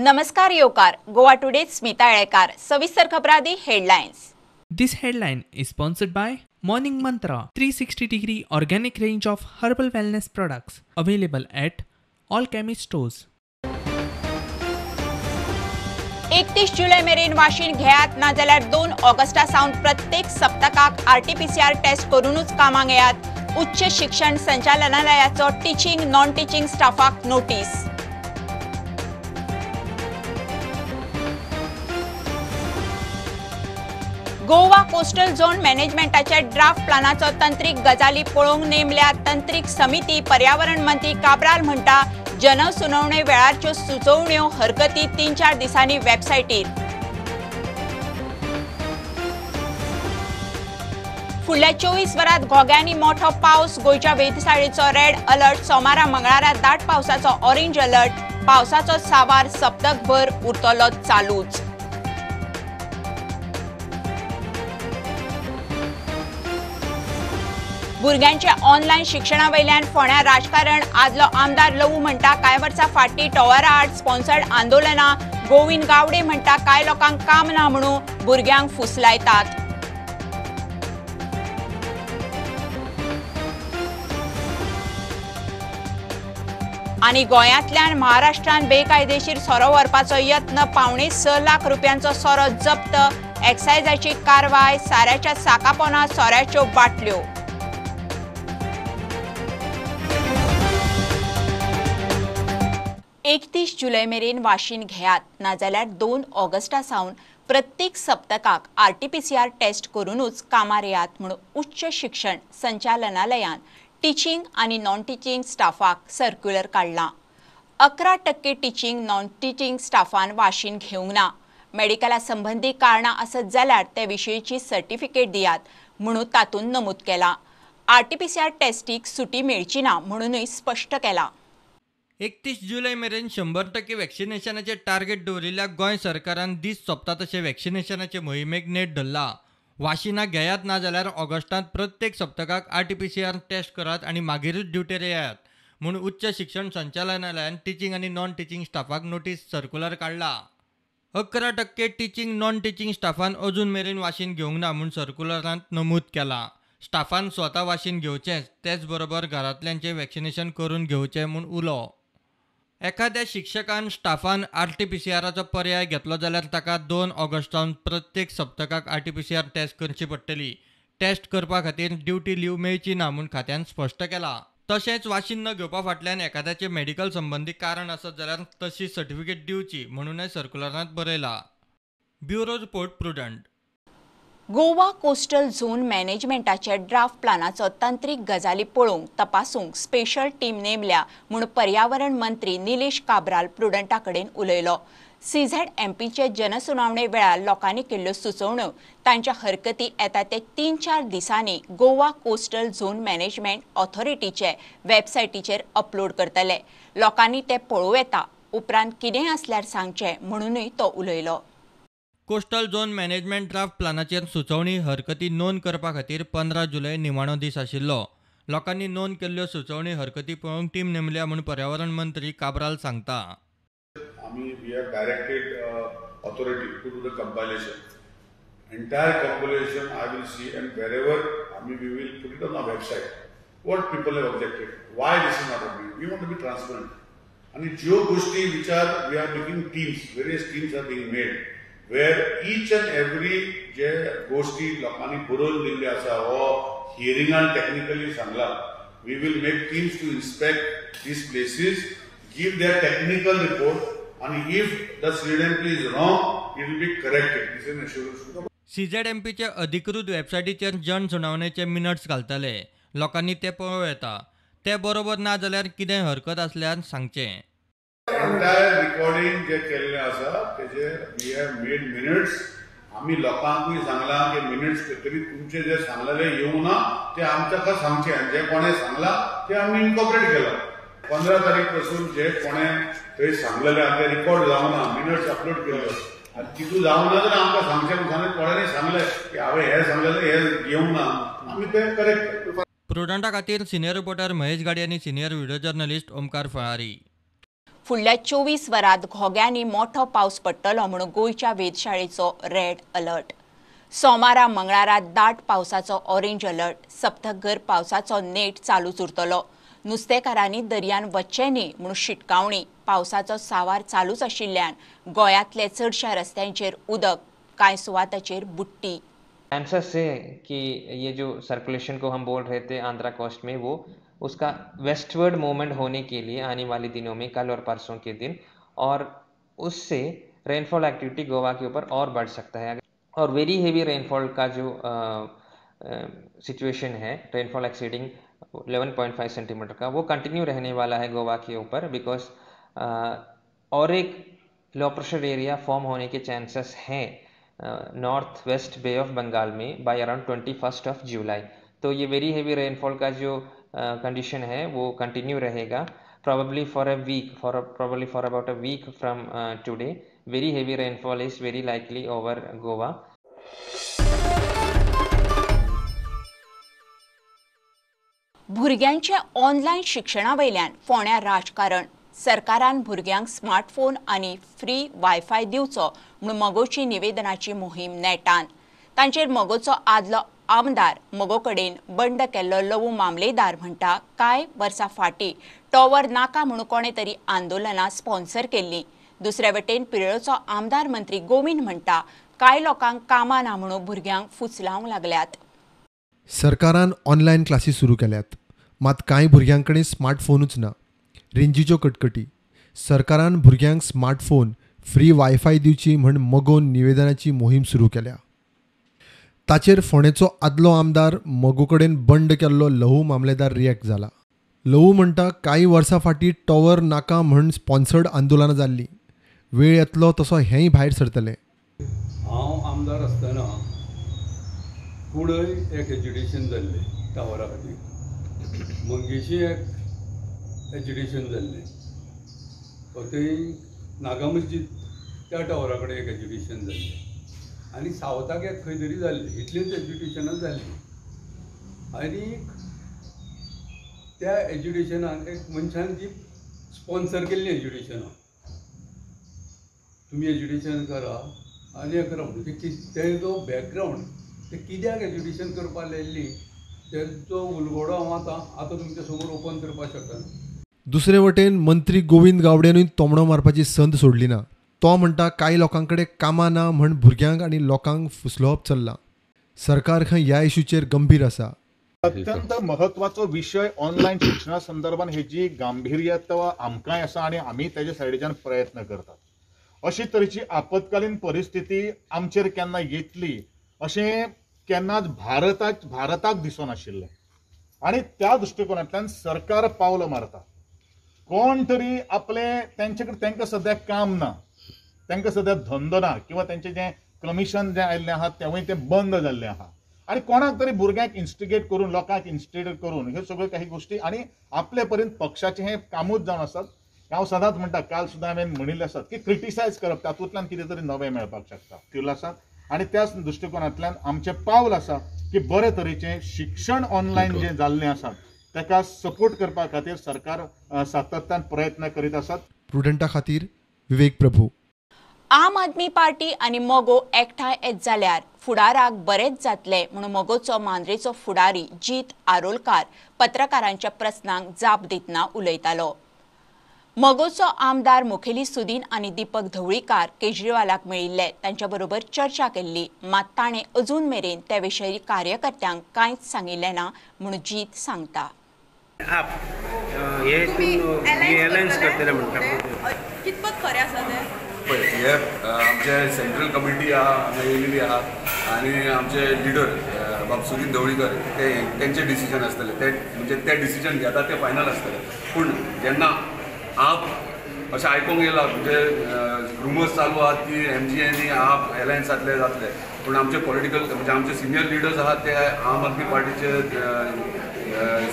नमस्कार येवकार गोवा टुडे स्मिता येळेकार. सविस्तर खबरां दी headlines. This headline is sponsored by Morning Mantra 360 degree organic range of herbal wellness products available at all chemist stores. 31 जुलै मेरेन वाशीन घेयात, नाजाल्यार 2 ऑगस्टा सावन प्रत्येक सप्तकाक आरटीपीसीआर टेस्ट करूनच कामाक येयात. उच्च शिक्षण संचालनालयाचो टिचींग नॉन टिचींग स्टाफाक नोटीस. गोवा कोस्टल झोन मॅनेजमेंटाच्या ड्राफ्ट प्लानाचो तंत्रीक गजाली पळोवंक नेमल्या तंत्रीक समिती. पर्यावरण मंत्री काब्राल म्हणटा जनसुनावणे वेळारच्यो सुचोवण्यो हरकती 3-4 दिसांनी वेबसायटीर. फुडल्या 24 वरांत घोग्यांनी मोठो पावस. गोंयच्या वेधशाळेचो रेड अलर्ट. सोमारा मंगळारा दाट पावसाचो ऑरेंज अलर्ट. पावसाचो सावार सप्तकभर उरतलो चालूच. भुरग्यांच्या ऑनलायन शिक्षणा वयल्यान फोंड्या राजकारण. आदलो आमदार लवू म्हणटा कांय वर्सां फाटीं टॉवरा आड स्पॉन्सर्ड आंदोलनां. गोविंद गावडे म्हणटा कांय लोकांक काम ना म्हणून भुरग्यांक फुसलायतात. आनी गोंयांतल्यान महाराष्ट्रान बेकायदेशीर सोरो व्हरपाचो यत्न. 5.75 लाख रुपयांचो सोरो जप्त. एक्सायजाची कारवाय. साऱ्याच्या साकापोना सोऱ्याच्यो बाटल्यो. 31 जुलै मेरेन वाशीन घेयात, नाजाल्यार 2 ऑगस्टा सावन प्रत्येक सप्तकाक आरटीपीसीआर टेस्ट करूनच कामार येयात म्हूण उच्च शिक्षण संचालनालयान टिचींग आनी नॉन टिचींग स्टाफाक सर्क्युलर काडलां. 11% टिचींग नॉन टिचींग स्टाफान वाशीन घेवंक ना. मेडिकला संबंदी कारणां आसत जाल्यार ते विशयीची सर्टिफिकेट दियात म्हणून तातूंत नमूद केलां. आरटीपीसीआर टेस्टीक सुटी मेळची ना म्हणूनय स्पश्ट केलां. 31 जुलै मेरेन 100% वॅक्सिनेशनाचे टार्गेट दवरिल्ल्या गोंय सरकारान दीस सोंपता तशें वॅक्सिनेशनाचे मोहिमेक नेट धरला. वाशिनां घेयात ना जाल्यार ऑगस्टांत प्रत्येक सप्तकाक आरटीपीसीआर टेस्ट करात आनी मागीरूच ड्युटेर येयात म्हूण उच्च शिक्षण संचालनालयान टिचींग आनी नॉन टिचींग स्टाफाक नोटीस सर्कुलर काडला. 11% टिचींग नॉन टिचींग स्टाफान अजून मेरेन वाशीन घेवंक ना म्हूण सर्कुलरांत नमूद केलां. स्टाफान स्वता वाशीन घेवचेंच, तेच बरोबर घरांतल्यांचें वॅक्सिनेशन करून घेवचें म्हूण उलो. एखाद्या शिक्षकान स्टाफान आरटीपीसीआराचो पर्याय घेतलो जाल्यार ताका 2 ऑगस्टान प्रत्येक सप्तकाक आरटीपीसीआर टेस्ट करची पडटली. टेस्ट करपा खातीर ड्युटी लीव मेळची ना म्हूण खात्यान स्पश्ट केलां. तशेंच वाशीन न घेवपा फाटल्यान एखाद्याचें मेडिकल संबंदी कारण आसत जाल्यार तशी सर्टिफिकेट दिवची म्हणूनय सर्कुलरांत बरयलां. Bureau report, Prudent. Goa coastal zone मॅनेजमेंटाच्या draft प्लानाचो तंत्रीक गजाली पळोवंक तपासूंक स्पेशल टीम नेमल्या म्हूण पर्यावरण मंत्री निलेश काब्राल प्रुडंटा कडेन उलयलो. सीझेडएमपीचे जनसुनावणे वेळार लोकांनी केल्ल्यो सुचोवण्यो तांच्या हरकती येता ते 3-4 दिसांनी गोवा कोस्टल झोन मॅनेजमेंट ऑथॉरिटीचे वेबसायटीचेर अपलोड करतले. लोकांनी ते पळोवं येता. उपरांत कितेंय आसल्यार सांगचें म्हणूनय तो उलयलो. कोस्टल झोन मॅनेजमेंट ड्राफ्ट प्लानाचेर सुचोवणी हरकती नोंद करपा खातीर 15 जुलय निमाणो दीस आशिल्लो. लोकांनी नोंद केल्ल्यो सुचोवणी हरकती पळोवंक टीम नेमल्या म्हूण पर्यावरण मंत्री काब्राल सांगता. आमी we have directed authority to do the compilation. Entire compilation I will see and wherever आमी we will put it on our website what people have objected, why this is not happening. We want to be transparent. आनी ज्यो गोष्टी विचार we are making teams, various teams are being made where each and every जे गोष्टी लोकांनी बरोवन दिल्ली आसा हो हियरिंगान technically सांगला, we will make teams to inspect these places, give their technical report आनी if the CZMP is wrong it will be corrected. This is an assurance. सीझेडएमपीचे अधिकृत वेबसायटीचेर जन सुनावणेचे minutes घालतले. लोकांनी ते पळोवं येता. ते बरोबर ना जाल्यार कितें हरकत आसल्यार सांगचें. एंटायर रिकॉर्डिंग जे केल्लें आसा तेजे we have made minutes. आमी लोकांकूय सांगलां की मिनट्स तरी तुमचे जे सांगलेले येवंक ना ते आमच्या सांगचें आनी जे कोणें सांगलां तें आमी इनकॉपरेट केलां. 15 तारीख पासून जे कोणें थंय सांगलेलें आनी तें रिकॉर्ड जावना, मिनट्स अपलोड केल्ले आनी तितून जावना जाल्यार आमकां सांगचें म्हूण सांगलें. कोणांनी सांगलें की हांवें हें सांगलेलें हें येवंक ना, आमी तें करेक्ट केलें. प्रुडंटा खातीर सिनियर रिपोर्टर महेश गाडी आनी senior video journalist Omkar Falari. फुडल्या 24 वरांत घोग्यांनी मोठो पावस पडटलो म्हणून गोंयच्या वेधशाळेचो रेड अलर्ट. सोमारा मंगळारा दाट पावसाचो ऑरेंज अलर्ट. सप्तकभर पावसाचो नेट चालूच उरतलो. नुस्तेकारांनी दर्यान वचचें न्ही म्हणून शिटकावणी. पावसाचो सावार चालूच आशिल्ल्यान गोंयांतले चडश्या रस्त्यांचेर उदक, कांय सुवाताचेर बुट्टी. चांसेस है कि ये जो सर्कुलेशन को हम बोल रहे थे आंध्रा कोस्ट में, वो उसका वेस्टवर्ड मूवमेंट होने के लिए आने वाले दिनों में, कल और परसों के दिन, और उससे रेनफॉल एक्टिविटी गोवा के ऊपर और बढ़ सकता है. और वेरी हेवी रेनफॉल का जो सिचुएशन है, रेनफॉल एक्सीडिंग 11.5 सेंटीमीटर का, वो कंटिन्यू रहने वाला है गोवा के ऊपर. Because और एक लो प्रेशर एरिया फॉर्म होने के चांसेस हैं north west bay of Bengal में बाय अराउंड 21 जुलाई. तो ये वेरी हेवी रेनफॉल का जो कंडीशन है वो कंटिन्यू रहेगा probably for a week, for probably for about a week from today. Very heavy rainfall is very likely over Goa. भुरग्यांच्या online शिक्षणा वयल्यान फोंड्या राजकारण. सरकारान भुरग्यांक स्मार्टफोन आनी फ्री वायफाय दिवचो म्हूण मगोची निवेदनाची मोहीम नेटान. तांचेर मगोचो आदलो आमदार मगो कडेन बंड केल्लो लवू मामलेदार म्हणटा, कांय वर्सां फाटीं टॉवर नाका म्हणून कोणे तरी आंदोलनां स्पॉन्सर केल्लीं. दुसऱ्या वटेन पिरळचो आमदार मंत्री गोविंद म्हणटा, कांय लोकांक कामां ना म्हणून भुरग्यांक फुसलावंक लागल्यात. सरकारान ऑनलायन क्लासी सुरू केल्यात, मात कांय भुरग्यां कडेन स्मार्टफोनूच ना. रेंजीच्यो कटकटी. सरकारान भुरग्यांक स्मार्टफोन, फ्री वायफाय दिवची म्हण मगोन निवेदनाची मोहीम सुरू केल्या. ताचेर फोंडेचो आदलो आमदार मगो कडेन बंड केल्लो लहू मामलेदार रिएक्ट जाला. लहू म्हणटा, कांय वर्सां फाटीं टॉवर नाका म्हण स्पॉन्सर्ड आंदोलनां जाल्लीं. वेळ येतलो तसो हेंय भायर सरतलें. हांव आमदार आसतना कुडय एक एज्युकेशन जाल्लें टावरा खातीर, मंगेशी एक एज्युकेशन जाल्लें, थंय नागा मस्जीद त्या टावरा कडेन एक एज्युकेशन जाल्लें, आनी सावथाक एक खंय तरी जाल्लें. इतलींच एज्युकेशनां जाल्लीं. आनी त्या एज्युकेशनान एक मनशान जी स्पॉन्सर केल्लीं एज्युकेशनां, तुमी एज्युकेशन करा आनी हें करा म्हणून, तेजो बॅकग्रावंड ते कित्याक एज्युकेशन करपाक लायिल्ली तेजो उलगडो हांव आतां आतां तुमच्या समोर ओपन करपाक शकना. दुसरे वटेन मंत्री गोविंद गावडेनूय तोमणो मारपाची संद सोडली ना. तो म्हणटा, कांय लोकां कडेन कामां ना म्हण भुरग्यांक आनी लोकांक फुसलोवप चल्लां. सरकार खंय ह्या इशूचेर गंभीर आसा. अत्यंत महत्वाचो विशय ऑनलायन शिक्षणा संदर्भात हेजी गांभीर्यत्व आमकांय आसा आनी आमी तेजे सायडीच्यान प्रयत्न करतात. अशी तरेची आपत्कालीन परिस्थिती आमचेर केन्ना येतली अशें केन्नाच भारताक दिसनाशिल्लें आनी त्या दृश्टिकोनांतल्यान सरकार पावलां मारता. कोण तरी आपले तेंचे कडेन तांकां सद्याक काम ना, तांकां सद्याक धंदो ना, किंवा तेंचें जें कमिशन जें आयिल्लें आहा तेंवूय तें बंद जाल्लें आहा, आनी कोणाक तरी भुरग्यांक इन्स्टिगेट करून, लोकांक इन्स्टिगेट करून ह्यो सगळ्यो काही गोश्टी आनी आपले पर्यंत पक्षाचें हें कामूच जावन आसात. हांव सदांच म्हणटा, काल सुद्दां हांवें म्हणिल्लें आसात की क्रिटिसायज करप, तातूंतल्यान कितें तरी नवें मेळपाक शकता. केल्लो आसा आनी त्याच दृश्टिकोनांतल्यान आमचें पावल आसा की बरे तरेचें शिक्षण ऑनलायन जें जाल्लें आसा ताका सपोर्ट करपा खातीर सरकार सातत्यान प्रयत्न करीत आसात. प्रुडंटा खातीर विवेक प्रभू. आम आदमी पार्टी आनी मगो एकठांय येत जाल्यार फुडाराक बरेंच जातलें म्हणून मगोचो मांद्रेचो फुडारी जीत आरोलकार पत्रकारांच्या प्रस्नांक जाप दितना उलयतालो. मगोचो आमदार मुखेली सुदीन आनी दीपक धवळीकार केजरीवालाक मेळिल्ले, तांच्या बरोबर चर्चा केल्ली, मात ताणें अजून मेरेन त्या विशयी कार्यकर्त्यांक कांयच सांगिल्लें ना म्हणून जीत सांगता. आप हे अलायन्स करतले म्हणटा कितपत खरें आसा तें? पळय, हे आमचे सेंट्रल कमिटी आहा हांगा येयलेली आहा आनी आमचे लिडर बाब सुदीन धवळीकर ते तेंचे डिसिजन आसतले, ते म्हणजे ते डिसिजन घेता ते फायनल आसतले. पूण जेन्ना आप अशें आयकूंक येयलां म्हणजे रुमर्स चालू आहात की एम जी आनी आप एलायन्स जातले जातले, पूण आमचे पॉलिटिकल म्हणजे आमचे सिनियर लिडर्स आहात ते आम आदमी पार्टीचे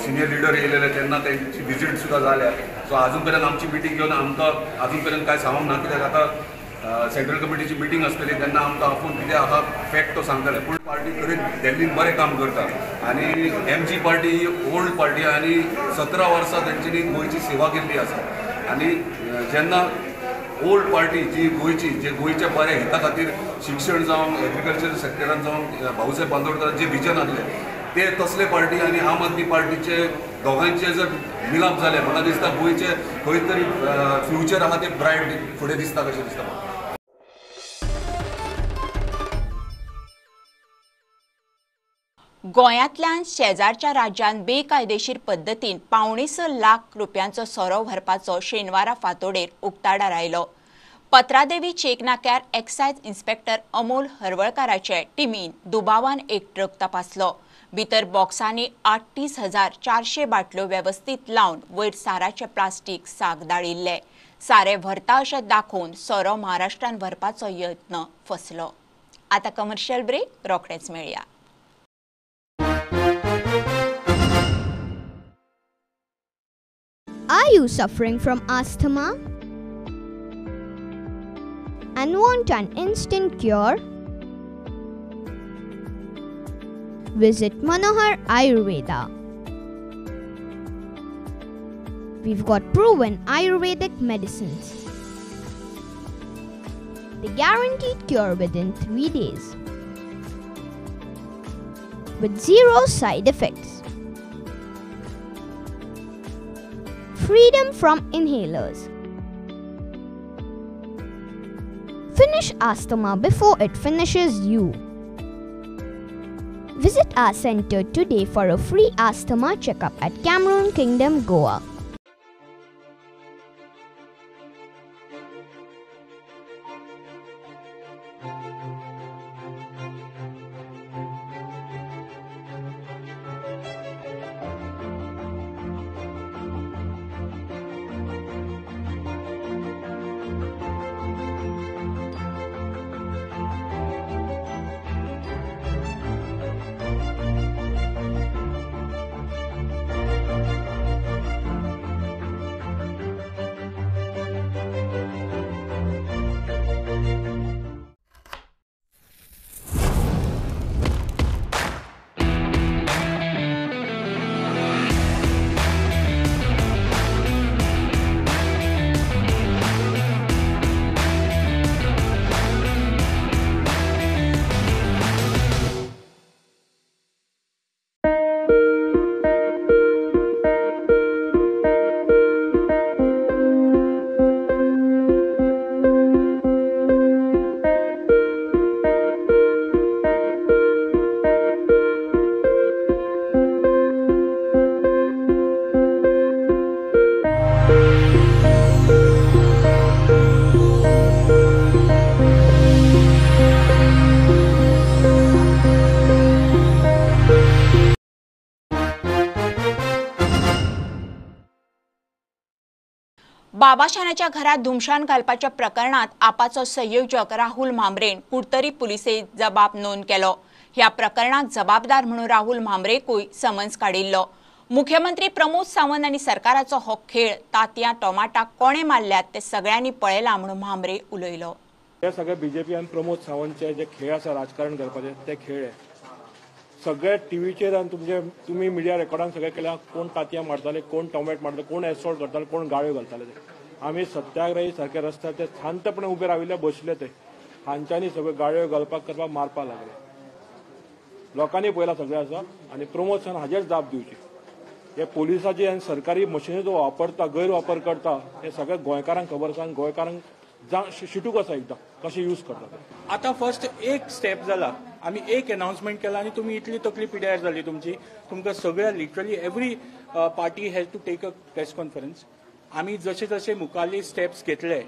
सिनियर लिडर येयलेले तेन्ना तेंची विजीट सुद्दां जाल्या. सो आजून पर्यंत आमची मिटींग घेवन आमकां आजून पर्यंत कांय सांगूंक ना, कित्याक आतां सेंट्रल कमिटीची मिटींग आसतली तेन्ना आमकां आपूण कितें आहा फॅक्ट तो सांगतले. पूण पार्टी खरीच दिल्लीन बरें काम करता आनी एम जी पार्टी ही ओल्ड पार्टी आनी 17 वर्सां तेंच्यांनी गोंयची सेवा केल्ली आसा आनी जेन्ना ओल्ड पार्टी जी गोंयची जे गोंयच्या बऱ्या हिता खातीर शिक्षण जावं एग्रीकल्चर सेक्टरान जावं भाऊसाहेब बांदोडकर जे विजन आहले ते तसले पार्टी आनी आम आदमी पार्टीचे दोगांचे जर मिलाप जाले म्हाका दिसता गोंयचे खंय तरी फ्युचर आहा ते ब्रायट फुडें दिसता कशें दिसता म्हाका. गोंयांतल्यान शेजारच्या राज्यांत बेकायदेशीर पद्दतीन 1.75 लाख रुपयांचो सोरो व्हरपाचो शेनवारा फांतोडेर उक्ताडार आयलो. पत्रादेवी चेक नाक्यार एक्सायज इन्स्पेक्टर अमोल हरवळकाराचे टिमीन दुबावान एक ट्रक तपासलो. भितर बॉक्सांनी 38,400 बाटल्यो वेवस्थीत लावन वयर साराचे प्लास्टीक साक दाळिल्ले. सारे व्हरता अशें दाखोवन सोरो महाराष्ट्रान व्हरपाचो यत्न फसलो. आतां कमर्शियल ब्रेक, रोखडेच मेळया. Are you suffering from asthma and want an instant cure? Visit Manohar Ayurveda. We've got proven Ayurvedic medicines. The guaranteed cure within 3 days with 0 side effects. Freedom from inhalers. Finish asthma before it finishes you. Visit our center today for a free asthma checkup at Cameroon Kingdom, Goa. बाबाशानाच्या घरात धुमशान घालपाच्या प्रकरणात आपाचो संयोजक राहुल म्हांबरेन कुडतरी पुलिसेत जबाब नोंद केलो. ह्या प्रकरणाक जबाबदार म्हणून Rahul म्हांबरेकूय summons काडिल्लो. मुख्यमंत्री प्रमोद सावंत आनी सरकाराचो हो खेळ तातयां टोमाटा कोणे मारल्यात ते सगळ्यांनी पळयला म्हणून म्हांबरे उलयलो. हे सगळे बीजेपी आनी प्रमोद सावंतचे जे खेळ आसा राजकारण करपाचे ते खेळ सगळे टीव्हीचेर आनी तुमचे तुमी मिडिया रेकॉर्डान सगळे केल्या. कोण तातयां मारताले, कोण टोमॅट मारताले, कोण एसॉल्ट करताले, कोण गाळ्यो घालताले. आमी सत्याग्रही सारखे रस्त्यार ते शांतपणे उबे राविल्ले बसले ते हांच्यांनी सगळे गाळ्यो घालपाक करपाक मारपाक लागले. लोकांनी पळयला सगळें आसा आनी प्रमोद सावंत हाजेर जाप दिवची. हे पोलिसाची आनी सरकारी मशिनरी जो वापरता गैरवापर करता हे सगळे गोंयकारांक खबर आसा आनी गोंयकारांक शिटूक आसा एकदां कशें यूज करता. आतां फर्स्ट एक स्टेप जाला, आमी एक अनाउन्समेंट केला आनी तुमी इतली तकली पिड्यार जाली तुमची. तुमकां सगळ्या literally every party has to take a press conference. आमी जशे जशे मुखारले स्टेप्स घेतले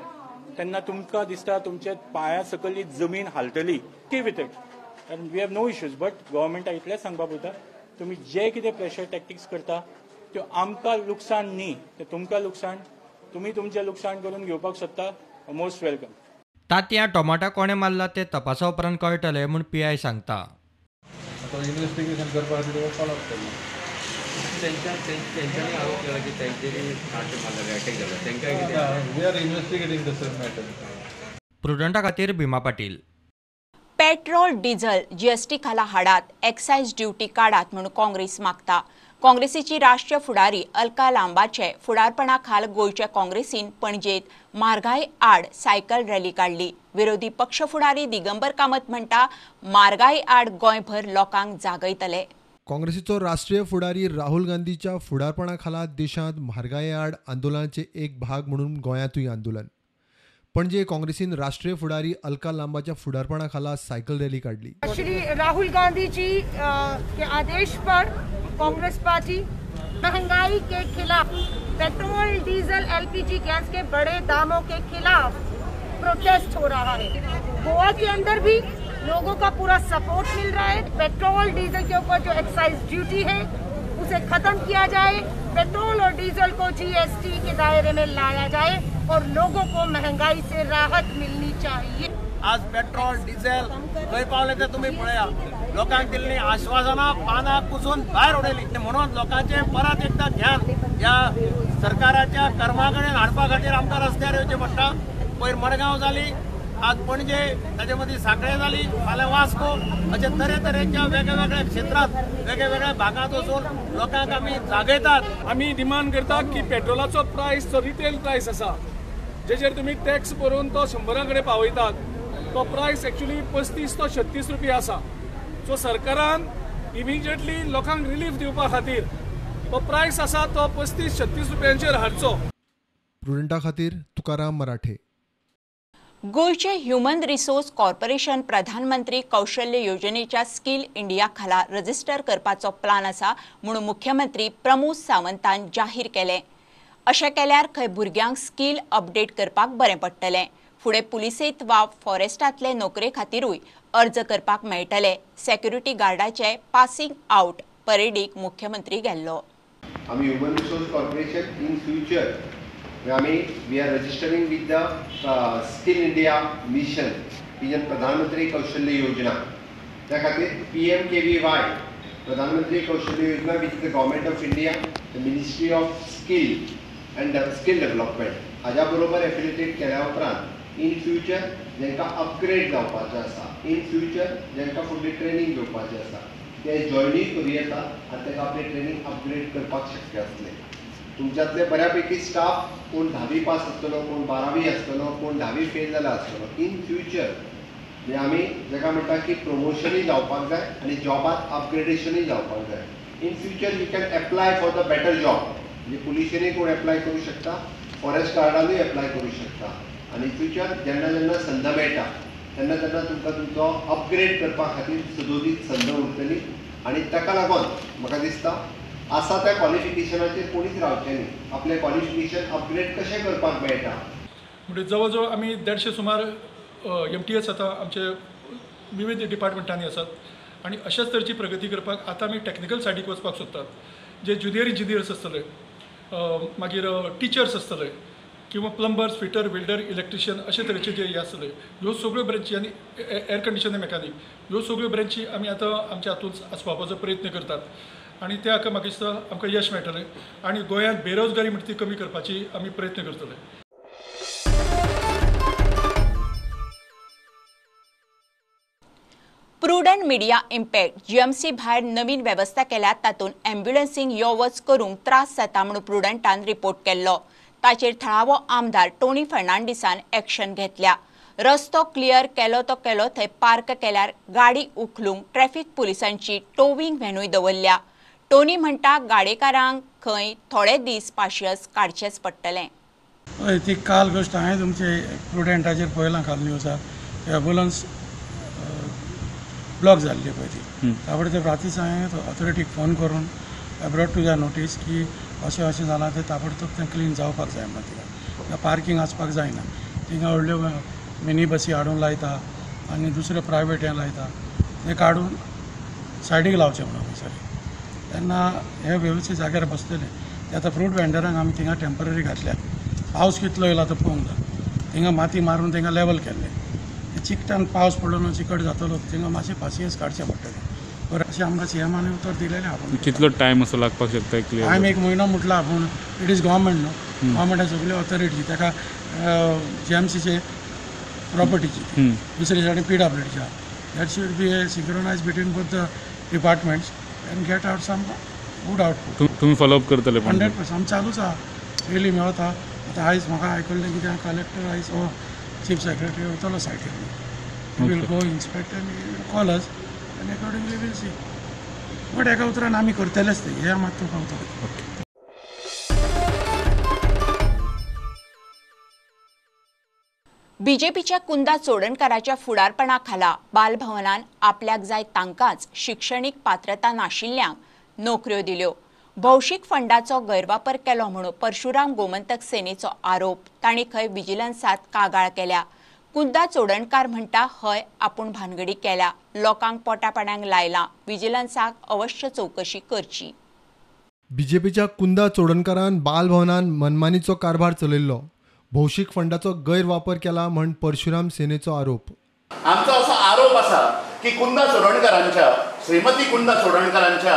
तेन्ना तुमकां दिसता तुमच्या पांया सकयली जमीन हालतली. Okay with it and we have no issues. But गव्हर्मेंटाक इतलेंच सांगपाक पळयता, तुमी जे कितें प्रेशर टॅक्टिक्स करता त्यो आमकां लुकसाण न्ही, ते तुमकां लुकसाण. तुमी तुमचें लुकसाण करून घेवपाक सोदता, मोस्ट welcome. तातयां टोमाटा कोणें मारला ते तपासा उपरांत कळटलें म्हूण पीआय सांगता. आतां इन्वेस्टिगेशन करपा खातीर फॉलोअप केला. तेंच्यांनी आरोप केला की तेंच्यांनी अटॅक जाला तेंकां. We are investigating the same matter. प्रुडंटा खातीर Bhima Patil. Petrol diesel GST खाला हाडात, एक्सायज ड्युटी काडात म्हणून काँग्रेस मागता. काँग्रेसीची राष्ट्रीय फुडारी अलका लांबाचे फुडारपणा खाल गोंयच्या काँग्रेसीन पणजेत म्हारगाय आड सायकल रॅली काडली। विरोधी पक्ष फुडारी दिगंबर कामत म्हणटा म्हारगाय आड गोंयभर लोकांक जागयतले। काँग्रेसीचो राष्ट्रीय फुडारी राहुल गांधीच्या फुडारपणा खाला देशांत म्हारगाये आड आंदोलनाचे एक भाग म्हणून गोंयांतूय आंदोलन। पणजे काँग्रेसीन राष्ट्रीय फुडारी अलका लांबाच्या फुडारपणा खाला सायकल रॅली काडली। श्री राहुल गांधी जी के आदेश पर कांग्रेस पार्टी महंगाई के खिलाफ, petrol diesel LPG gas K बड़े दामों के खिलाफ प्रोटेस्ट हो रहा है। गोवा के अंदर भी लोगों का पूरा सपोर्ट मिल रहा है। पेट्रोल डीजल के ऊपर जो एक्साइज ड्यूटी है उसे खत्म किया जाए, पेट्रोल और डीजल को जीएसटी के दायरे में लाया जाए और लोगों को महंगाई से राहत मिलनी चाहिए। आज पेट्रोल डिझेल खंय पावले ते तुमी पळया। लोकांक दिल्ली आश्वासनां पानां कुसून भायर उडयली म्हणून लोकांचे परत एकदा ध्यान ह्या सरकाराच्या कर्मा कडेन हाडपा खातीर आमकां रस्त्यार येवचें पडटा। पयर मडगांव जाली, आज पणजे, ताजे मदीं सांखळे जाली, फाल्यां वास्को, अशे तरेतरेच्या वेगळ्यावेगळ्या क्षेत्रांत वेगळ्यावेगळ्या भागांत वचून लोकांक आमी जागयतात। आमी डिमांड करतात की पेट्रोलाचो प्रायस जो रिटेल प्रायस आसा जेचेर तुमी टॅक्स भरून तो 100 कडेन पावयतात तो प्रायस एक्चुअली 35 तो 36 रुपया आसा। सो सरकारान इमिजिएटली लोकांक रिलीफ दिवपा खातीर तो प्रायस आसा तो 35-36 रुपयांचेर हाडचो। प्रुडंटा खातीर तुकाराम मराठे। गोंयचे ह्युमन रिसोर्स कॉर्पोरेशन प्रधानमंत्री कौशल्य योजनेच्या स्किल इंडिया खाला रजिस्टर करपाचो प्लान आसा म्हणून मुख्यमंत्री प्रमोद सावंतान जाहीर केलें। अशें केल्यार खंय भुरग्यांक स्किल अपडेट करपाक बरें पडटलें। फुडें पुलिसेंत वा फॉरेस्टांतले नोकरे खातीरूय अर्ज करपाक मेळटले। सेक्युरिटी गार्डाचे पासिंग आउट परेडीक मुख्यमंत्री गेल्लो। आमी human resource corporation in future आमी we are registering with the skill India mission vision Pradhan Mantri Kaushalya Yojana. त्या खातीर PMKVY Pradhan Mantri Kaushalya Yojana with the government of India, the ministry of skill and skill development हाज्या बरोबर affiliated केल्या उपरांत in future जांकां upgrade जावपाचें आसा, in future जांकां फुडली ट्रेनींग घेवपाचें आसा ते जॉयनूय करूं येता आनी तांकां आपली ट्रेनींग अपग्रेड करपाक शक्य आसलें। तुमच्यांतले बऱ्यापैकी स्टाफ कोण 10वी पास आसतलो, कोण 12वी आसतलो, कोण 10वी फेल जाला आसतलो। इन फ्युचर म्हणजे आमी जाका म्हणटा की प्रमोशनूय जावपाक जाय आनी जॉबांत अपग्रेडेशनूय जावपाक जाय। In future you can apply for the better job, म्हणजे पुलिशेनूय कोण एप्लाय करूं शकता, फॉरेस्ट गार्डानूय एप्लाय करूं शकता आनी फ्युचर जेन्ना जेन्ना संद मेळटा तेन्ना तेन्ना तुमकां तुमचो अपग्रेड करपा खातीर सदोदीत संद उरतली आनी ताका लागून म्हाका दिसता आसा त्या क्वॉलिफिकेशनाचेर कोणीच रावचें न्ही, आपलें क्वॉलिफिकेशन अपग्रेड कशें करपाक मेळटा। म्हणजे जवळ जवळ आमी 150 सुमार MTS आतां आमचे विविध डिपार्टमेंटांनी आसात आनी अशाच तरेची प्रगती करपाक आतां आमी टॅक्निकल सायडीक वचपाक सोदतात। जे ज्युनियर इंजिनियर्स आसतले, मागीर टिचर्स आसतले किंवा प्लंबर्स, फिटर, वेल्डर, इलेक्ट्रिशियन अशे तरेचे जे हे आसतले ह्यो सगळ्यो ब्रँची आनी एयर कंडिशनर मेकॅनीक ह्यो सगळ्यो ब्रँची आमी आतां आमच्या हातूंत आसपावपाचो प्रयत्न करतात आनी त्या म्हाका दिसता आमकां यश मेळटलें आनी गोंयांत बेरोजगारी म्हणटा ती कमी करपाची आमी प्रयत्न करतले। प्रुडंट मिडिया इम्पॅक्ट जीएमसी भायर नवीन वेवस्था केल्या तातूंत एम्ब्युलन्सींक यो वच करूंक त्रास जाता म्हूण प्रुडंटान रिपोर्ट केल्लो। ताचेर थळावो आमदार टोनी फर्नांडीसान एक्शन घेतल्या। रस्तो क्लियर केलो तो केलो, थंय पार्क केल्यार गाडी उखलूंक ट्रॅफिक पुलिसांची टोविंग व्हॅनूय दवरल्या। टोनी म्हणटा गाडेकारांक खंय थोडे दीस पाशियस काडचेंच पडटलें। हय, ती काल गोश्ट हांवें तुमचे प्रुडंटाचेर पळयलां काल न्यूजार एम्बुलन्स ब्लॉक जाल्ली पळय ती ताबडतोब रातीच हांवें ऑथॉरिटीक फोन करून I brought to their notice की अशें अशें जालां तें ताबडतोब तें क्लीन जावपाक जाय म्हणून। थिंगा पार्कींग आसपाक जायना, थिंगा व्हडल्यो मिनी बसी हाडून लायता आनी दुसरे प्रायवेट हें लायता तें काडून सायडीक लावचें म्हणून खंयसर तेन्ना हे वेवस्थीत जाग्यार बसतले। ते आतां फ्रूट वेंडरांक आमी थिंगा टेंपररी घातल्या, पावस कितलो येयला तो पळोवंक जाय, थिंगा माती मारून थिंगा लेवल केल्लें, चिकटान पावस पडलो न्हू चिकट जातलो, थिंगा मातशें पासियेंस काडचें पडटलें। बरें अशें आमकां सीएमान उतर दिलेलें आपूण। कितलो टायम असो लागपाक शकता क्लियर? टायम 1 म्हयनो म्हटला आपूण, it is government न्हू, गव्हर्मेंटा सगळी ऑथॉरिटी ताका जीएमसीचे प्रॉपर्टीची दुसरे सायडीन PWDच्या, that should be a synchronise between both the departments and get out some Good output. तुमी फॉलोअप करतले? 100% आमी चालूच आहा. डेली मेळता. आतां आयज म्हाका आयकल्लें कितें कलेक्टर आयज हो चीफ सेक्रेटरी वयतलो सायटीर. He will go inspect and call us and accordingly will see. But एका उतरान आमी करतलेच ते, हें मात तुमकां उतर. बीजेपीच्या कुंदा चोडणकाराच्या फुडारपणा खाला बालभवनान आपल्याक जाय तांकांच शिक्षणीक पात्रता नाशिल्ल्यांक नोकऱ्यो दिल्यो. भौशीक फंडाचो गैरवापर केलो म्हणून परशुराम गोमंतक सेनेचो आरोप. तांणी खंय विजिलन्सात कागाळ केल्या. कुंदा चोडणकार म्हणटा हय आपूण भानगडी केल्या, लोकांक पोटापाण्याक लायला, विजिलन्साक अवश्य चौकशी करची. बीजेपीच्या कुंदा चोडणकारान बालभवनान मनमानीचो कारभार चलयल्लो, भौशीक फंडाचो गैरवापर केला म्हण परशुराम सेनेचो आरोप. आमचो असो आरोप आसा की कुंदा चोडणकारांच्या, श्रीमती कुंदा चोडणकारांच्या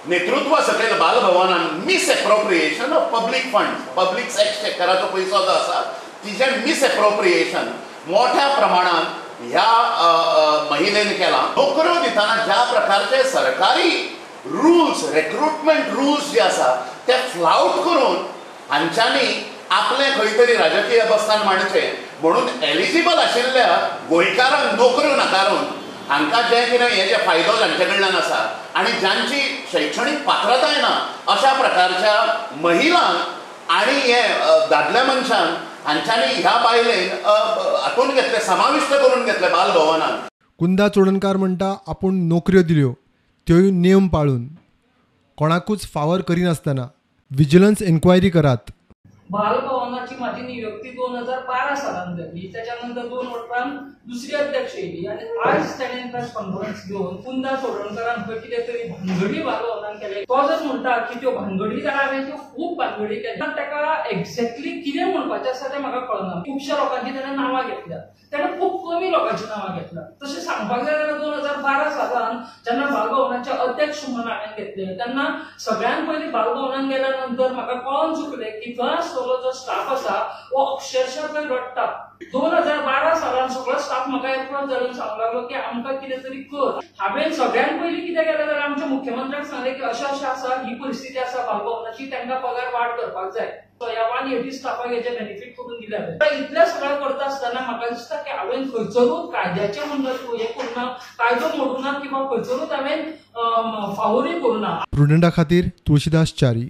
नेतृत्वा सकयल बालभवनान misappropriation of public fund, public एक्सचेकराचो पयसो जो आसा तिजें मिसएप्रोप्रिएशन मोठ्या प्रमाणात ह्या महिलेन केलां. नोकऱ्यो दितना ज्या प्रकारचे सरकारी रुल्स, रिक्रुटमेंट रुल्स जे आसा ते फ्लावट करून हांच्यांनी आपलें खंय तरी राजकीय बस्तान मांडचें म्हणून एलिजिबल आशिल्ल्या गोंयकारांक नोकऱ्यो नाकारून हांकां जें कितें हे जे फायदो जांचे कडल्यान आसा आनी जांची शैक्षणीक पात्रताय ना अशा प्रकारच्या महिलांक आनी हे दादल्या मनशांक हांच्यांनी ह्या बायलेन हातून घेतले, समाविश्ट करून घेतले बालभवनान. कुंदा चोडणकार म्हणटा आपूण नोकऱ्यो दिल्यो त्योय नेम पाळून, कोणाकूच फावर करिनासतना. विजिलन्स एन्क्वायरी करात. बालभवनाची माझी नियुक्ती 2012 सालान जाली. त्याच्या नंतर 2 वर्सां दुसरी अध्यक्ष येयली आनी आज ताणें प्रेस कॉन्फरन्स घेवन कुंदा चोडणकारान खंय कितें तरी भानगडी बालभवनान केले. तो जर म्हणटा की त्यो भानगडी जाल्यार हांवें त्यो खूब भानगडी केल्या, ताका एक्झॅक्टली कितें म्हणपाचें आसा तें म्हाका कळना. खुबश्या लोकांची ताणें नांवां घेतल्या, ताणें खूब कमी लोकांची नांवां घेतल्या. तशें सांगपाक जाय जाल्यार 2012 सालान जेन्ना बालभवनाचे अध्यक्ष म्हणून हांवें घेतले तेन्ना सगळ्यांत पयलीं बालभवनान गेल्या नंतर म्हाका कळोन चुकलें की थंय आसतलो जो स्टाफ आसा हो अक्षरशः थंय रडटा. 2012 सालान सगळो स्टाफ म्हाका एप्रोच जावन सांगूंक लागलो की आमकां कितें तरी कर. हांवें सगळ्यांत पयलीं कितें केलें जाल्यार आमच्या मुख्यमंत्र्याक सांगलें की अशें अशें आसा, ही परिस्थिती आसा बालभवनाची, तांकां पगार वाड करपाक जाय. ह्या 180 स्टाफाक हेजे बेनिफीट करून दिल्या. इतलें सगळें करता आसतना म्हाका दिसता की हांवें खंयसरूच कायद्याचें म्हणून हें करूं ना, कायदो मोडूं ना किंवा खंयसरूच हांवें फावोरूय करूं ना. प्रुडंटा खातीर तुळशीदास च्यारी.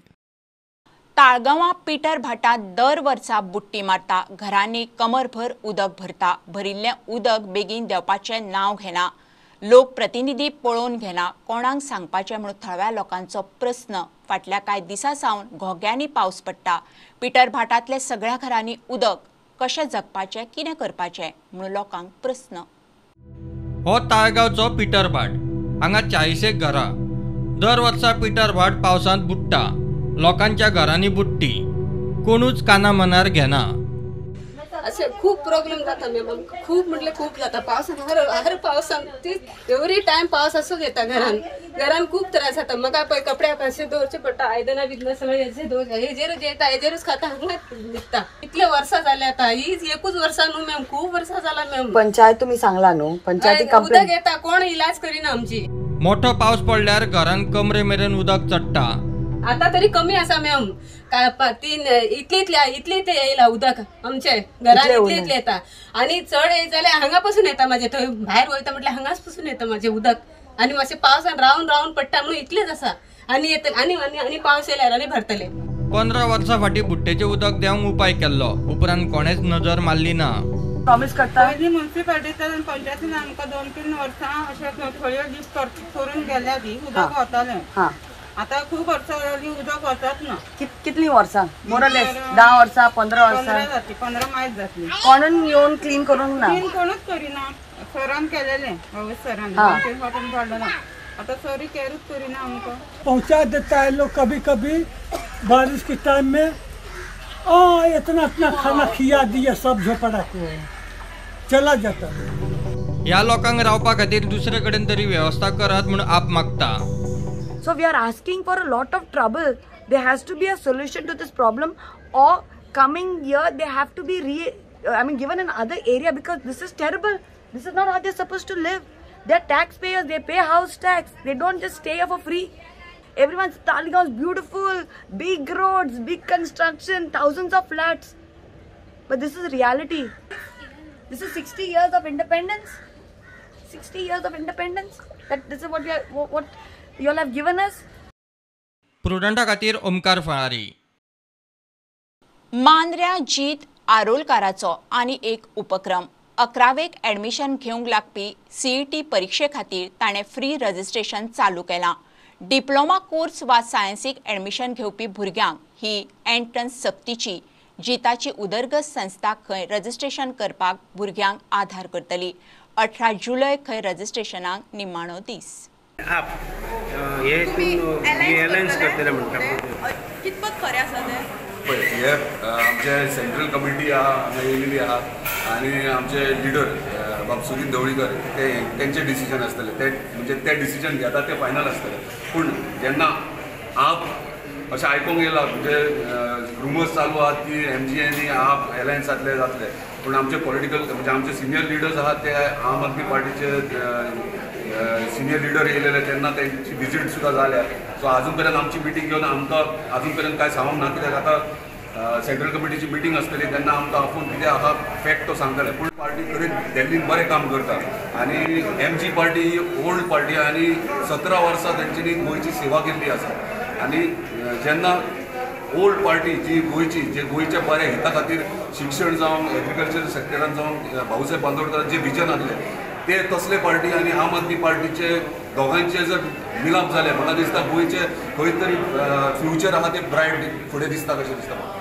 ताळगांवां पिटर भाटांत दर वर्सा बुट्टी मारता, घरांनी कमरभर उदक भरता, भरिल्लें उदक बेगीन देंवपाचें नांव घेना, लोकप्रतिनिधी पळोवन घेना, कोणाक सांगपाचें म्हणून थळाव्या लोकांचो प्रस्न. फाटल्या कांय दिसां सावन घोग्यांनी पावस पडटा, पिटर भाटांतले सगळ्या घरांनी उदक, कशें जगपाचें, कितें करपाचें म्हणून लोकांक प्रस्न. हो ताळगांवचो पिटर भाट. हांगा 40 घरां. दर वर्सा पिटर भाट पावसांत बुडटा, लोकांच्या घरांनी बुडटी, कोणूच काना मनार घेना. अशें खूब प्रॉब्लेम जाता मॅम आमकां, खूब म्हटल्यार खूब जाता. पावसान हर हर पावसान ती एवरी टायम पावस असोच येता घरान, घरान खूब त्रास जाता. म्हाका पळय कपडे अशें दवरचे पडटा, आयदनां बिदनां सगळें हेजे दवर, हेजेरूच जेता, हेजेरूच खाता, हांगा न्हिदता. इतले वर्सां जाले आतां, ही एकूच वर्सां न्हू मॅम, खूब वर्सां जाला मॅम. पंचायत तुमी सांगला न्हू, पंचायती कंप्लेन उदक येता, कोण इलाज करिना आमची. मोठो पावस पडल्यार घरान कमरे मेरेन उदक चडटा. आता तरी कमी आसा मॅम, तीन इतली इतली इतली इतली येयला उदक आमचे घरान, इतली इतली येता. आनी चड येत जाल्यार हांगा पसून येता म्हाजे, थंय भायर वयता म्हटल्यार हांगाच पसून येता म्हाजें उदक. आनी मातशें पावसान रावन रावन पडटा म्हणून इतलेंच आसा. आनी येतले आनी आनी आनी पावस येयल्यार आनी भरतले. 15 वर्सां फाटीं बुट्टेचें उदक देंवंक उपाय केल्लो, उपरांत कोणेच नजर मारली ना. प्रॉमिस करता पयलीं म्युनिसिपालिटींतल्यान पंचायतीन आमकां 2-3 वर्सां अशें थोड्यो दीस करून गेल्या ती उदक वतालें. आता खूब वर्सां जालीं उदक वचत ना. कितलीं वर्सां? मोरलेस 10 वर्सां, 15 वर्सां, 15 मायज जातली. कोणून येवन क्लीन करूंक ना? क्लीन कोणूच करिना. सरान केलेलें, सरान पडलें ना. आता सरी केरूच करिना आमकां. पहुंचा देता है लोग कभी कभी बारिश के टाइम में, इतना इतना खाना खिया दिया सब झोपड़ा को, चला जाता. ह्या लोकांक रावपा खातीर दुसरे कडेन तरी व्यवस्था करात म्हणून आप मागता. So we are asking for a lot of trouble. There has to be a solution to this problem, or coming year they have to be given another area, because this is terrible. This is not how they're supposed to live. They're taxpayers. They pay house tax. They don't just stay here for free. Everyone's Taleigao is beautiful, big roads, big construction, thousands of flats. But this is reality. This is 60 years of independence. 60 years of independence. That this is what we are, what you all have given us. प्रुडंटा खातीर ओमकार फळारी. मांद्र्या जीत आरोलकाराचो आनी एक उपक्रम. 11वेक admission घेवंक लागपी CET परिक्षे खातीर ताणें free registration चालू केलां. डिप्लोमा कोर्स वा सायन्सीक ॲडमिशन घेवपी भुरग्यांक ही एंट्रन्स सक्तीची. जिताची उदरगत संस्था खंय रजिस्ट्रेशन करपाक भुरग्यांक आधार करतली. 18 जुलय खंय रजिस्ट्रेशनाक निमाणो दीस. आप हे एलायन्स करतले म्हणटा कितपत खरें आसा तें? पळय हे आमचे सेंट्रल कमिटी आहा हांगा येयलेली आहा आनी आमचे लिडर बाब सुदीप ढवळीकर ते तेंचे डिसिजन आसतले, ते म्हणजे ते डिसिजन घेता ते फायनल आसतले. पूण जेन्ना आप अशें आयकूंक येयलां म्हणजे रुमर्स चालू आहात की एमजी आनी आप एलायन्स जातले जातले, पूण आमचे पॉलिटिकल म्हणजे आमचे सिनियर लिडर्स आहात ते आम आदमी पार्टीचे सिनियर लिडर येयलेले तेन्ना तेंची विजीट सुद्दां जाल्या. सो आजून पर्यंत आमची मिटींग घेवन आमकां आजून पर्यंत कांय सांगूंक ना, कित्याक आतां सेंट्रल कमिटीची मिटींग आसतली तेन्ना आमकां आपोवन कितें आहा फॅक्ट तो सांगतले. पूण पार्टी खरीच दिल्लीन बरें काम करता आनी एमजी पार्टी ही ओल्ड पार्टी आनी 17 वर्सां तेंच्यांनी गोंयची सेवा केल्ली आसा आनी जेन्ना ओल्ड पार्टी जी गोंयची जे गोंयच्या बऱ्या हिता खातीर शिक्षण जावं एग्रीकल्चर सेक्टरान जावं भाऊसाहेब बांदोडकर जे विजन आसलें ते तसले पार्टी आनी आम आदमी पार्टीचे दोगांयचे जर मिलाप जाले म्हाका दिसता गोंयचे खंय तरी फ्युचर आहा ते ब्रायट फुडें दिसता कशें दिसता म्हाका.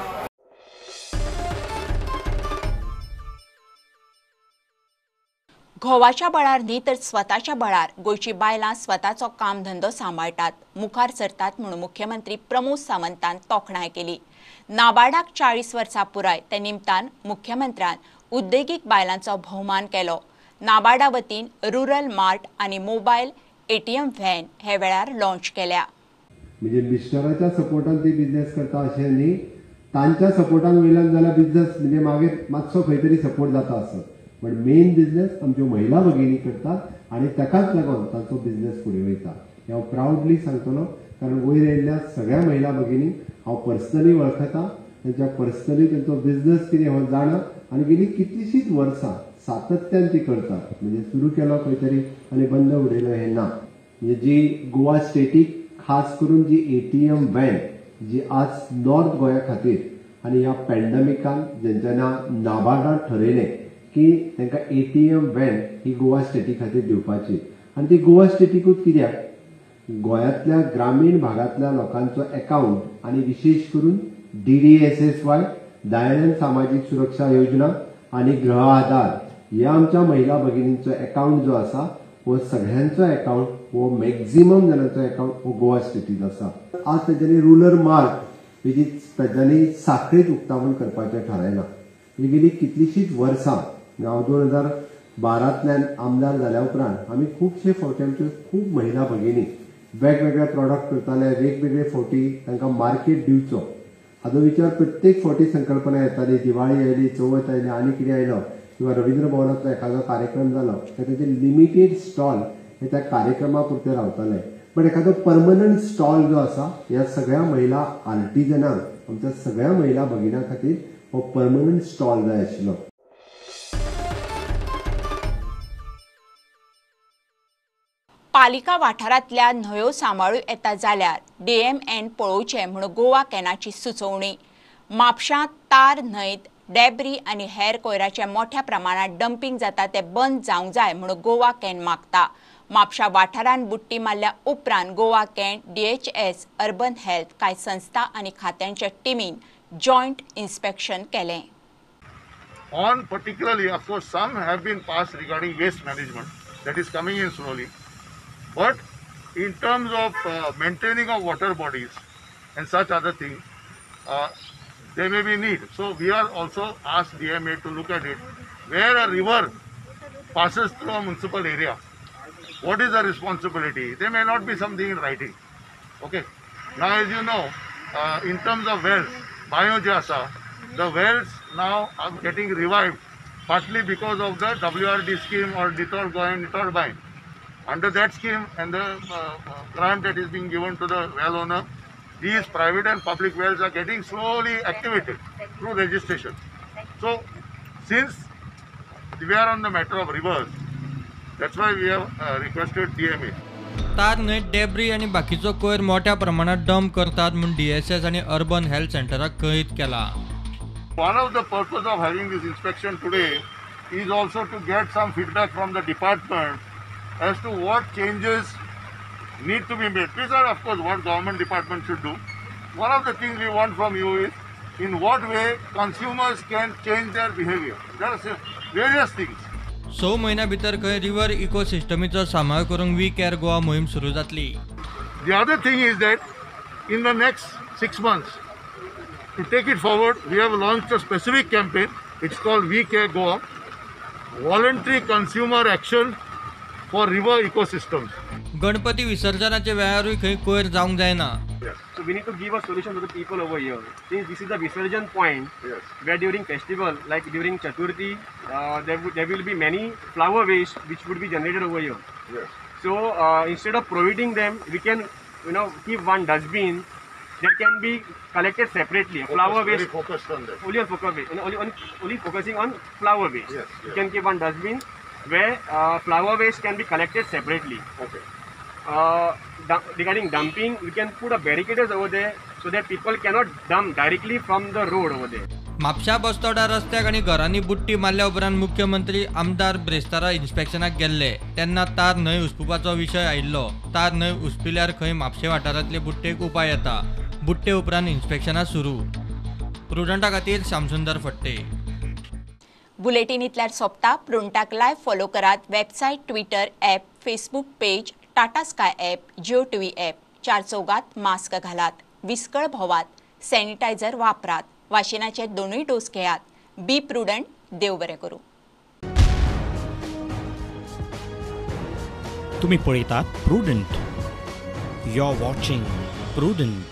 घोवाच्या बळार न्ही तर स्वताच्या बळार गोंयची बायलां स्वताचो कामधंदो सांबाळटात, मुखार सरतात म्हणून मुख्यमंत्री प्रमोद सावंतान तोखणाय केली. नाबार्डाक 40 वर्सां पुराय ते निमतान मुख्यमंत्र्यान उद्देगीक बायलांचो भोवमान केलो. नाबार्डा वतीन रुरल मार्ट आनी मोबायल एटीएम व्हॅन हे वेळार लॉन्च केल्या. म्हणजे मिस्टराच्या सपोर्टान ती बिझनेस करता अशें न्ही, तांच्या सपोर्टान वयल्यान जाल्यार बिझनेस म्हणजे मागीर मातसो खंय तरी सपोर्ट जाता आसत, पण मेन बिझनेस आमच्यो महिला भगिनी करतात आनी ताकाच लागून तांचो बिझनेस फुडें वयता. हें हांव प्रावडली सांगतलो, कारण वयर येयल्ल्या सगळ्या महिला भगिनी हांव पर्सनली वळखता, तांच्या पर्सनली तांचो बिझनेस कितें हो जाणा आनी गेली कितलीशींच वर्सां सातत्यान ती करतात. म्हणजे सुरू केलो खंय तरी आनी बंद उडयलो हें ना. म्हणजे जी गोवा स्टेटीक खास करून जी एटीएम व्हॅन जी आज नॉर्थ गोंया खातीर आनी ह्या पॅन्डमिकान जेंच्यांनी नाबार्डान ठरयलें की तांकां एटीएम व्हॅन ही गोवा स्टेटी खातीर दिवपाची आनी ती गोवा स्टेटीकूच कित्याक, गोंयांतल्या ग्रामीण भागांतल्या लोकांचो एकावंट आनी विशेश करून DDSSY Dayanand सामाजीक सुरक्षा योजना आनी गृह आधार ह्या आमच्या महिला भगिनींचो एकावंट जो आसा हो सगळ्यांचो एकावंट हो मॅक्झिमम जाणांचो एकावंट हो गोवा स्टेटीत आसा. आज तेंच्यांनी रुरल मार्ट which is तांच्यांनी साखळीत उक्तावण करपाचें थारायलां. म्हणजे गेली कितलीशींच वर्सां हांव 2012तल्यान आमदार जाल्या उपरांत आमी खुबशे फावटी आमच्यो खूब महिला भगिनी वेगवेगळे प्रॉडक्ट करताले, वेगवेगळे फावटी तांकां मार्केट दिवचो हाजो विचार प्रत्येक फावटी संकल्पना येताली. दिवाळी आयली, चवथ आयली, आनी कितें आयलो किंवा रवींद्र भवनांतलो एखादो कार्यक्रम जालो काय ताचे लिमिटेड स्टॉल हे त्या कार्यक्रमा पुरते रावताले. पण एखादो परमनंट स्टॉल जो आसा ह्या सगळ्या महिला आर्टिजनांक, आमच्या सगळ्या महिला भगिनां खातीर हो परमनंट स्टॉल जाय आशिल्लो. पालिका वाठारांतल्या न्हंयो सांबाळू येता जाल्यार डीएमएन पळोवचें म्हूण गोवा कॅनाची सुचोवणी. म्हापशां तार न्हंयत डेब्री आनी हेर कोयराचें मोठ्या प्रमाणात डम्पिंग जाता तें बंद जावंक जाय म्हूण गोवा can मागता. म्हापशा वाठारांत बुट्टी मारल्या उपरांत Goa can, DHS, urban health कांय संस्था आनी खात्यांच्या टिमीन जॉयंट इन्स्पेक्शन केलें. On particularly, of course, some have been passed regarding waste management that is coming in slowly. But in terms of maintaining of water bodies and such other things, there may be need. So we are also asked DMA to look at it. Where a river passes through a municipal area, what is the responsibility? There may not be something in writing. Okay. Now, as you know, in terms of wells, Bayojasa, the wells now are getting revived partly because of the WRD scheme or Nitol Goa and Nitol Bain. Under that scheme and the grant that is being given to the well owner, these private and public wells are getting slowly activated through registration. So, since we are on the matter of rivers, that's why we have requested DMA. तार न्हंय debris आनी बाकीचो कोयर मोठ्या प्रमाणात dump करतात म्हूण DSS आनी अर्बन हेल्थ सेंटराक कळीत केला. One of the purpose of having this inspection today is also to get some feedback from the department as to what changes need to be made. These are of course what government department should do. One of the things we want from you is in what way consumers can change their behavior. There are various things. 6 म्हयन्या भितर खंय river इकोसिस्टमीचो सांबाळ करूंक we care Goa मोहीम सुरू जातली. The other thing is that in the next 6 months, to take it forward, we have launched a specific campaign. It's called We Care Goa, Voluntary Consumer Action for River Ecosystems. Ganpati विसर्जनाच्या वेळारूय खंय कोयर जावंक जायना. So we need to give a solution to the people over here. Since this is the Visarjan point, yes, where during festival, like during Chaturthi, there will be many flower waste which would be generated over here. Yes. So instead of prohibiting them, we can, you know, keep one dustbin that can be collected separately. Focus, flower waste. Very focused on that. Only on focus waste. Only focusing on flower waste. Yes, yes. You can keep one dustbin where flower waste can be collected separately. Okay. Regarding dumping, we can put a barricades over there so that people cannot dump directly from the road over there. Mapusa Bastora रस्त्याक आनी घरांनी बुट्टी मारल्या उपरांत मुख्यमंत्री आमदार ब्रेस्तारा इन्स्पेक्शनाक गेल्ले तेन्ना तार न्हंय उसपुपाचो विशय आयिल्लो. तार न्हंय उसपिल्यार खंय म्हापशें वाठारांतले बुट्टेक उपाय येता. बुट्टे उपरांत इन्स्पेक्शनां सुरू. प्रुडंटा खातीर श्यामसुंदर फट्टे. बुलेटीन इतल्यार सोंपता. प्रुडंटाक लायव्ह फॉलो करात website, Twitter app, Facebook page, Tata Sky app, Jio TV app. चार चौगात मास्क घालात, विस्कळ भोवात, सॅनिटायझर वापरात, वाशिनाचे दोनूय डोस घेयात. बी प्रुडंट. देव बरें करूं. तुम्ही पळयतात Prudent. You are watching Prudent.